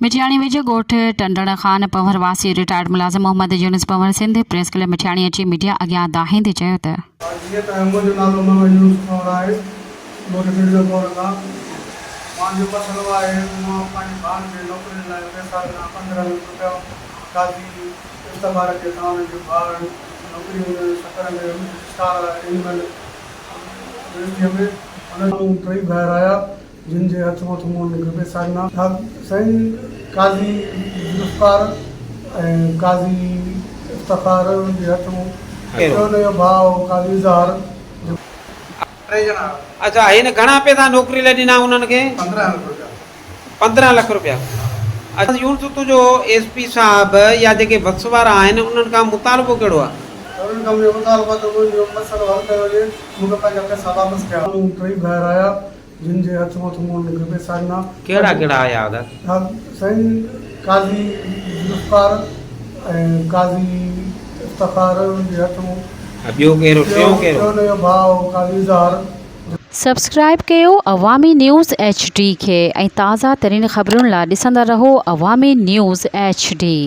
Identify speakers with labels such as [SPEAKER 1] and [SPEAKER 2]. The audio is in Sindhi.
[SPEAKER 1] مٺياڻي ويجهو ڳوٺ ٽنڊڻ خان پنهور واسي رٽائرڊ ملازم محمد يونس پنهور سنڌ پريس ڪلب مٺياڻي اچي ميڊيا اڳيان دانهيندي چيو ته.
[SPEAKER 2] جيئن ته منهنجو نالو محمد يونس پنهور آهي ڳوٺ ٽنڊڻ پنهور کان منهنجو مسئلو آهي مان پنهنجي ڀاء کي نوڪرين لاء پئسا ڏنا 15 لک روپيا قاضي افتخار کي تان انهن جو ڀاء نوڪري هن سکر ۾ رجسٽرار آهي اينيمل يونيورسٽيء ۾ هن ٽئي ڀائر آيا جن جي هٿ مان ٿو مون کي پئسا ڏنا. سائين قاضي ذوالفقار ۽ قاضي افتخار جي هٿ مون ٽيون هن جو ڀاء قاضي اظهار جو.
[SPEAKER 3] ٽي ڄڻا هئا.
[SPEAKER 4] اڇا هن گهڻا پئسا نوڪري لاء ڏنا انهن کي؟
[SPEAKER 3] 15 لک روپيا.
[SPEAKER 4] 15 لک روپيا. اڇا يونس تنهنجو ايس پي صاحب يا جيڪي وس وارا آهن انهن کان مطالبو ڪهڙو آهي؟
[SPEAKER 2] انهن کان منهنجو مطالبو آهي ته منهنجو مسئلو حل ڪيو وڃي مون کي پنهنجا پئسا واپس ڪيا. مون ٽئي ڀائر آيا جن جي هٿ مان ٿو مون کي پئسا ڏنا.
[SPEAKER 4] ڪهڙا ڪهڙا آيا ادا؟
[SPEAKER 2] ها سائين قاضي ذوالفقار ۽ قاضي افتخار جي هٿ مون.
[SPEAKER 4] ها ٻيو ڪهڙو ٽيون ڪهڙو؟
[SPEAKER 2] ٽيون هن جو ڀاء قاضي اظهار.
[SPEAKER 1] سبسڪرائيب ڪيو عوامي نيوز ايڇ ڊي کي ۽ تازه ترين خبرن لا ڏسندا رهو عوامي نيوز ايڇ ڊي.